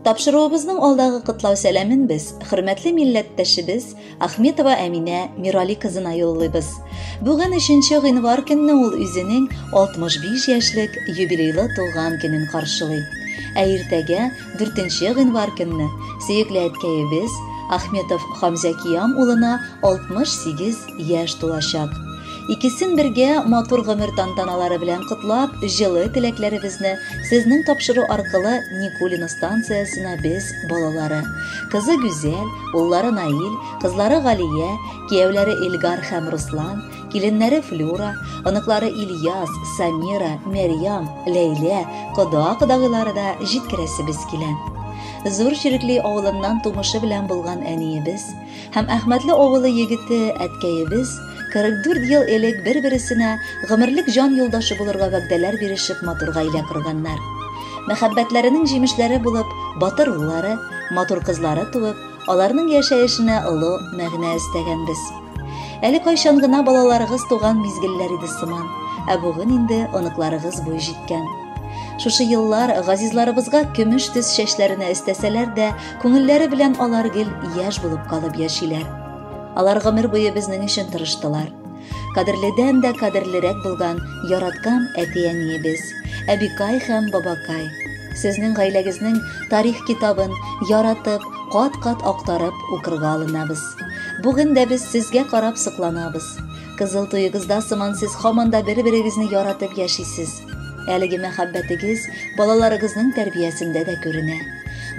Тапшыруыбызның алдагы котлау сәламен без хөрмәтле милләттәшебез Ахметова Әминә Мирали кызына юллыйбыз. Бүген 3 гыйнвар көнне ул үзенең 65 яшьлек юбилейлы туган көнен каршылый. Ә иртәгә 4 гыйнвар көнне сөекле әткәебез Ахметов Хамзә Киям улына 68 яшь тулачак. Икесен бергә матур гомер тантаналары белән котлап, җылы теләкләребезне сезнең тапшыру аркылы Никулино станциясенә без балалары, кызы Гүзәл, уллары Наил, кызлары Галия, кияүләре Эльгар һәм Руслан, киленнәре Флюра, оныклары Ильяс, Самира, Мәрьям, Ләйлә, кода-кодагыйлары да җиткерәсебез килә. Зур Чирекли авылыннан тумышы белән булган әниебез һәм Әхмәтле авылы егете әткәебез 44 ел элек бер-бересенә гомерлек җан юлдашы булырга вәгъдәләр бирешеп матур гаилә корганнар. Мәхәббәтләренең җимешләре булып, батыр уллары, матур кызлары туып, аларның яшәешенә олы мәгънә өстәгәнбез. Әле кайчан гына балаларыгыз туган мизгелләр иде сыман, ә бүген инде оныкларыгыз буй җиткән. Шушы еллар газизларыбызга көмеш төс чәчләренә өстәсәләр дә, күңелләре белән алар гел яшь булып калып яшиләр. Алар гомер буе безнең өчен тырыштылар. Кадерледән дә кадерлерәк булган яраткан әти-әниебез, әбикай һәм бабакай. Сезнең гаиләгезнең тарих китабын яратып, кат-кат актарып укырга алынабыз. Бүген дә без сезгә карап сокланабыз. Кызыл туегызда сыман сез һаман да бер-берегезне яратып яшисез. Әлеге мәхәббәтегез балаларыгызның тәрбиясендә дә күренә.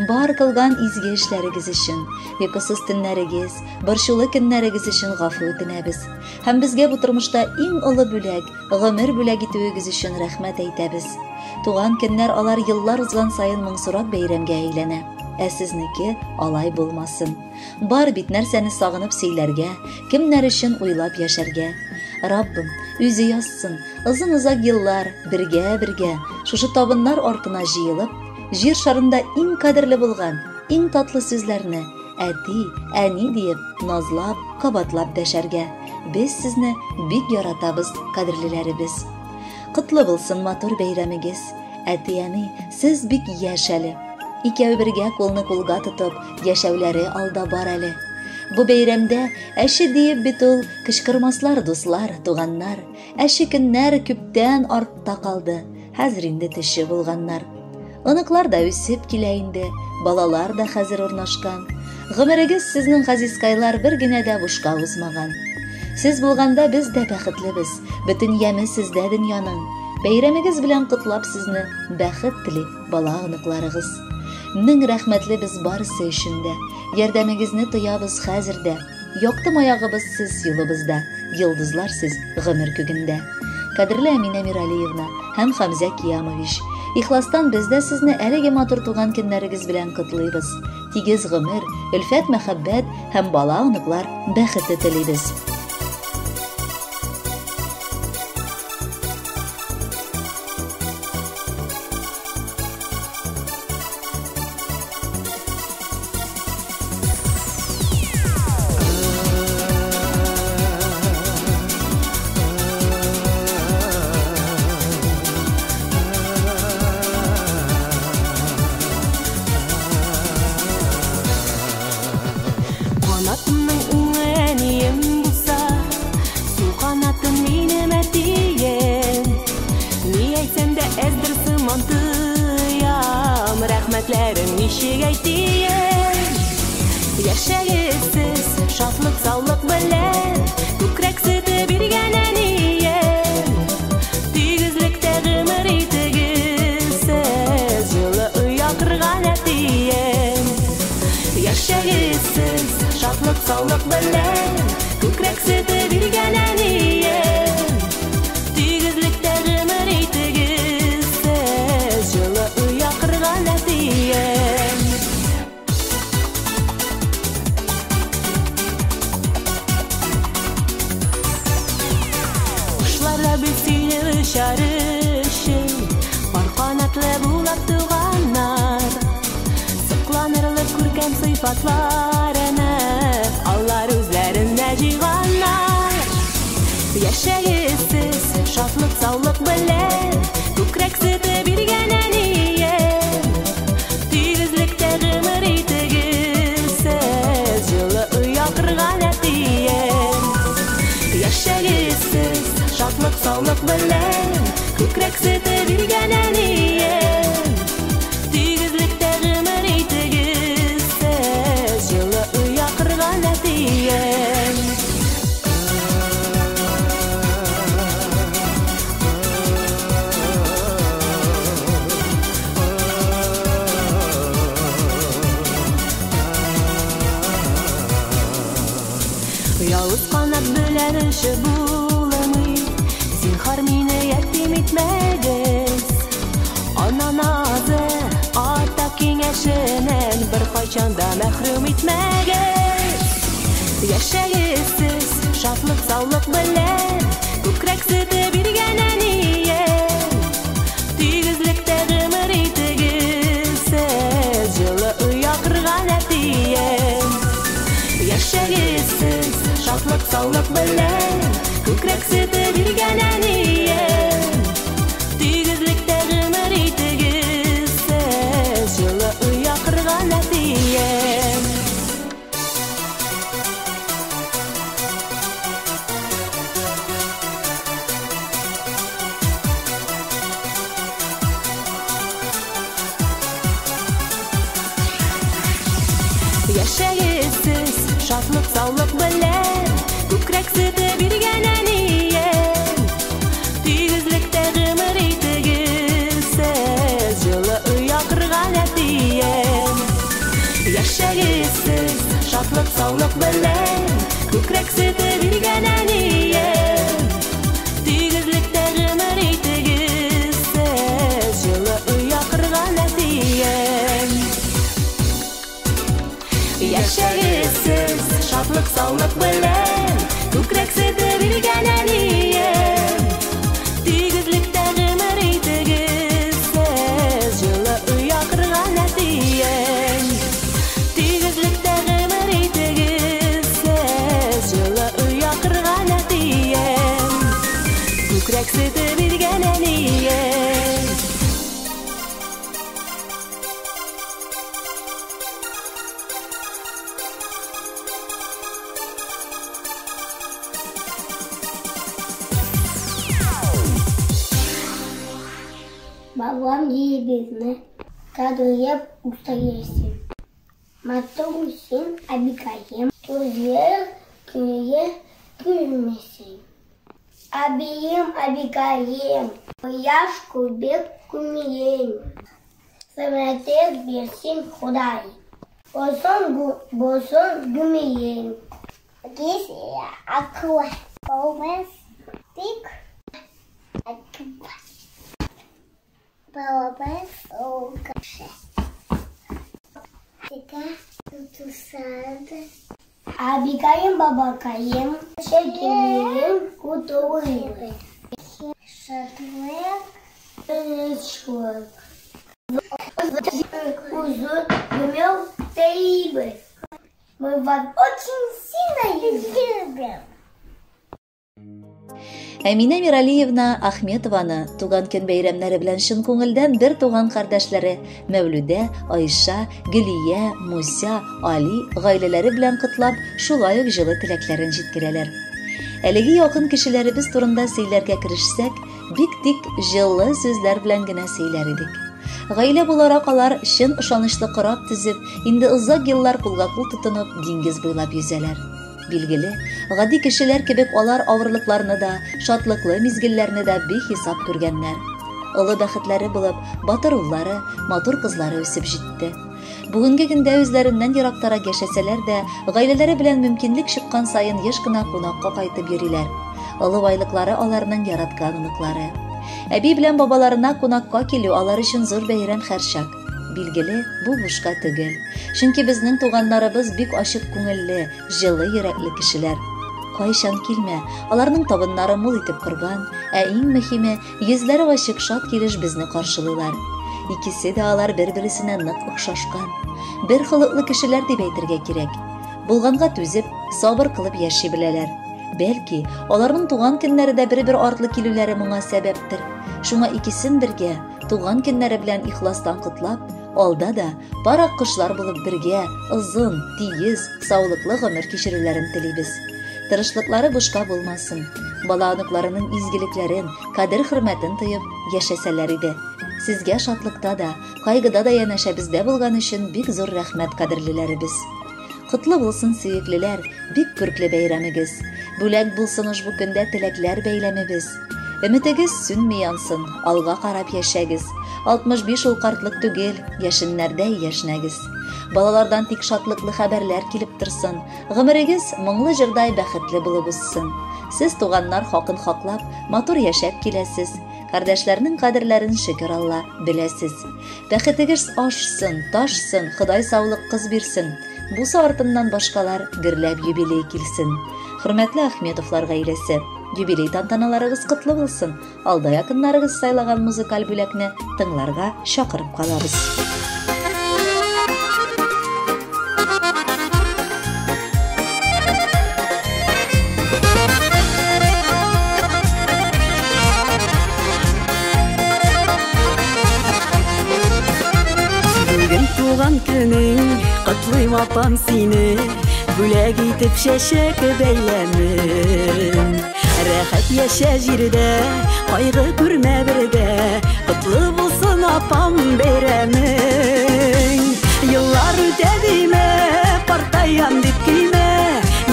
Бар кылган изге эшләрегез өчен, йокысыз төннәрегез, борчулы көннәрегез өчен гафу үтенәбез. Һәм безгә бу тормышта иң олы бүләк, гомер бүләк итүегез өчен рәхмәт әйтәбез. Туган көннәр алар еллар узган саен моңсурак бәйрәмгә әйләнә. Ә сезнеке алай булмасын. Бар бит нәрсәне сагынып сөйләргә, кемнәр өчен уйлап яшәргә. Раббым, үзе язсын, озын-озак еллар бергә-бергә шушы табыннар артына җыелып, җир шарында иң кадерле булган, иң татлы сүзләрне әти, әни диеп, назлап, кабатлап дәшәргә. Без сезне бик яратабыз, кадерлеләребез. Котлы булсын матур бәйрәмегез. Әти-әни, сез бик яшь әле. Икәү бергә кулны кулга тотып, яшәүләре алда бар әле. Бу бәйрәмдә әче диеп бит ул кычкырмаслар дуслар, туганнар. Әче көннәр күптән артта калды. Хәзер инде төше булганнар. Оныклар да үсеп килә инде, балалар да хәзер урнашкан. Гомерегез сезнең газизкайлар бер генә дә бушка узмаган. Сез булганда без дә бәхетлебез, бөтен яме сездә дөньяның. Бәйрәмегез белән котлап сезне, бәхет тели бала оныкларыгыз. Мең рәхмәтле без барысы өчен дә. Ярдәмегезне тоябыз хәзер дә. Якты маягыбыз сез юлыбызда, йолдызлар сез гомер күгендә. Кадерле Әминә Миралиевна һәм Хамзә Киямович, ихластан без дә сезне әлеге матур туган көннәрегез белән котлыйбыз. Тигез гомер, өлфәт мәхәббәт һәм бала оныклар бәхете телибез. Канатымның уңы әнием булса, сул канатым минем әтием. Ни әйтсәм дә әздер сыман тоям, рәхмәтләрем ничек әйтием. Яшәгез сез шатлык, саулык белән, күкрәк сөте биргән әнием. Тигезлектә гомер итегез сез, җылы оя корган әтием. Яшәгез сез шатлык, саулык белән, күкрәк сөте биргән әнием. Тигезлектә гомер итегез сез, җылы оя корган әтием. Кошларда без сөенеп очар өчен, пар канатлы булып туганнар. Сокланырлык күркәм сыйфатларны алар үзләренә җыйганнар. Яшәгез сез шатлык, саулык белән, күкрәк сөте биргән әнием. Тигезлектә саулык белән, күкрәк сөте биргән әнием. Тигезлектә гомер итегез сез, җылы оя корган әтием. Явыз канат белән очып булмый, зинһар мине ятим итмәгез. Ана назы, ата киңәшеннән беркайчан да мәхрүм итмәгез. Яшәгез сез шатлык, саулык белән, күкрәк сөте биргән әнием. Тигезлектә гомер итегез сез, җылы оя корган әтием. Яшәгез сез шатлык, саулык белән, күкрәк сөте биргән әнием. Тигезлектә гомер итегез сез, җылы оя корган әтием. Яшәгез сез шатлык, саулык белән, күкрәк сөте биргән әнием. Тигезлектә гомер итегез сез, җылы оя корган әтием. Яшәгез сез шатлык, саулык белән, күкрәк сөте биргән әнием. Тигезлектә гомер итегез сез, җылы оя корган әтием. Яшәгез сез шатлык, саулык белән, күкрәк сөте биргән әнием. Тигезлектә гомер итегез сез, җылы оя корган әтием. Тигезлектә гомер итегез сез, җылы оя корган әтием. Күкрәк сөте биргән әнием. Бабам ебезне кадрлеп үстерерсең. Матур үссен, әбикәем, түзер көнгә күрмәсен. Әбием, әбикәем, кояш кебек күңелем. Сәламәтлек бирсен Ходай. Булсын, булсын гомерем. Здесь акула. Бик акула. Балабас олкаше. Әбикәем, бабакаем, шәкерем, кутуым. Шатлык, тынычлык. Узун гомер телибез. Мы вас очень сильно любим. Әминә Миралиевна Ахметованы туган көн бәйрәмнәре белән чын күңелдән бер туган кардәшләре Мәүлүдә, Айша, Гөлия, Муся, Али гаиләләре белән котлап, шулай ук җылы теләкләрен җиткерәләр. Әлеге якын кешеләребез турында сөйләргә керешсәк, бик тик җылы сүзләр белән генә сөйләр идек. Гаилә буларак алар чын ышанычлы кораб төзеп, инде озак еллар кулга-кул тотынып, диңгез буйлап йөзәләр. Билгеле, гади кешеләр кебек алар авырлыкларны да, шатлыклы мизгелләрне дә бихисап күргәннәр. Олы бәхетләре булып, батыр уллары, матур кызлары үсеп җитте. Бүгенге көндә үзләреннән ерактарак яшәсәләр дә, гаиләләре белән мөмкинлек чыккан саен еш кына кунакка кайтып йөриләр. Олы байлыклары аларның яраткан оныклары. Әби белән бабаларына кунакка килү алар өчен зур бәйрәм һәрчак. Билгеле, бу бушка түгел. Чөнки безнең туганнарыбыз бик ачык күңелле, җылы йөрәкле кешеләр. Кайчан килмә, аларның табыннары мул итеп корган, ә иң мөһиме, йөзләре ачык шат килеш безне каршылыйлар. Икесе дә алар бер-берсенә нык охшашкан. Бер холыклы кешеләр дип әйтергә кирәк. Булганга түзеп, сабыр кылып яши беләләр. Бәлки, аларның туган көннәре дә бер-бер артлы килүләре моңа сәбәптер. Шуңа икесен бергә, туган көннәре белән ихластан котлап, алда да пар аккошлар булып бергә озын, тигез, саулыклы гомер кичерүләрен телибез. Тырышлыклары бушка булмасын. Бала оныкларының изгелекләрен, кадер-хөрмәтен тоеп яшәсәләр иде. Сезгә шатлыкта да, кайгыда да янәшәбездә булган өчен бик зур рәхмәт, кадерлеләребез. Котлы булсын, сөеклеләр, бик күркле бәйрәмегез. Бүләк булсын ошбу көндә теләкләр бәйләмебез. Өметегез сүнми янсын, алга карап яшәгез. 65 ул картлык түгел, яшеннәрдәй яшьнәгез. Балалардан тик шатлыклы хәбәрләр килеп торсын. Гомерегез моңлы җырдай бәхетле булып узсын. Сез туганнар хакын хаклап, матур яшәп киләсез. Кардәшләрнең кадерләрен шөкер Алла, беләсез. Бәхетегез ашсын, ташсын, Ходай саулык кыз бирсен. Бусы артыннан башкалар гөрләп юбилей килсен. Хөрмәтле Ахметовлар гаиләсе, юбилей тантаналарыгыз котлы булсын. Алда якыннарыгыз сайлаган музыкаль бүләкне тыңларга чакырып калабыз. Бүген туган көнең, котлыйм апам сине, бүләк итеп чәчәк бәйләмен. Рәхәт яшә җирдә, кайгы күрмә бердә, котлы булсын апам бәйрәмең. Еллар үтә димә, картаям дип көймә,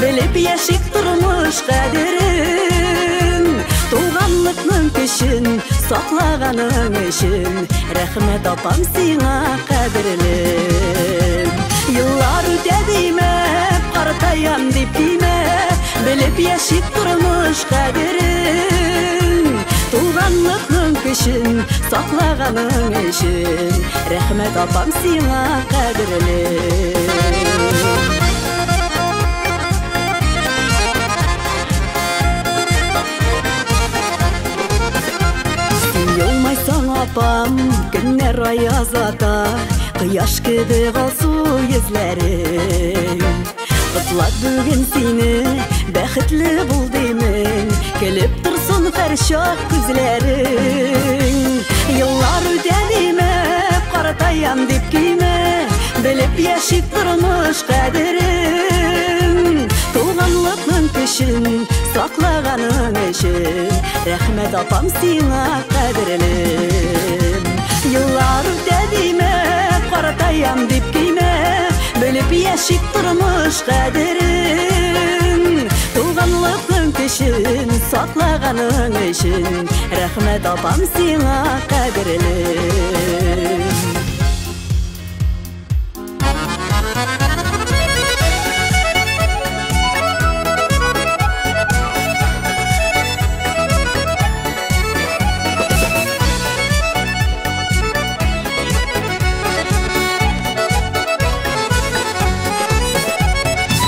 белеп яшик тормыш кадерен. Туганлыкның көчен саклаганың өчен, рәхмәт апам сиңа кадерлем. Еллар үтә димә, картаям дип көймә, белеп яшик тормыш кадерен. Туганлыкның көчен саклаганың өчен, рәхмәт апам сиңа кадерлем. Син елмайсаң, апам, көннәр аяз ата, кояш кебек алсу йөзләрең. Котлап бүген сине, бәхетле бул димен, көлеп торсын һәрчак күзләрең. Еллар үтә димә, картаям дип көймә, белеп яшик тормыш кадерен. Туганлыкның көчен саклаганың өчен, рәхмәт апам сиңа кадерлем. Еллар үтә димә, картаям дип көймә, белеп яшик тормыш кадерен. Туганлыкның көчен саклаганың өчен, рәхмәт апам сиңа кадерлем.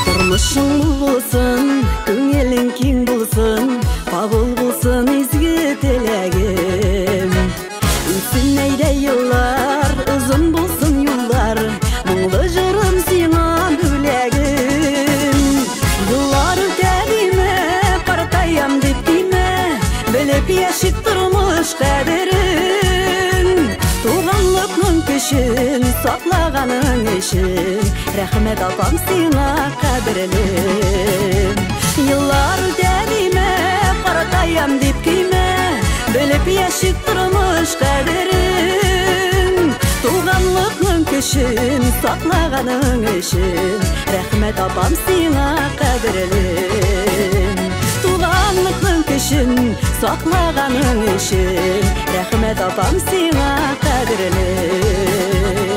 Тормышың мул булсын, күңелең киң булсын, кабул булсын изге теләгем. Үтсен әйдә еллар, озын булсын юллар, моңлы җырым сиңа бүләгем. Еллар үтә димә, картаям дип димә, белеп яшик тормыш кадерен. Туганлыкның көчен саклаганың өчен, рәхмәт апам сиңа кадерлем. Еллар үтә димә, картаям дип көймә, белеп яшик тормыш кадерен. Туганлыкның көчен саклаганың өчен, рәхмәт апам сиңа кадерлем. Туганлыкның көчен саклаганың өчен, рәхмәт апам сиңа кадерлем.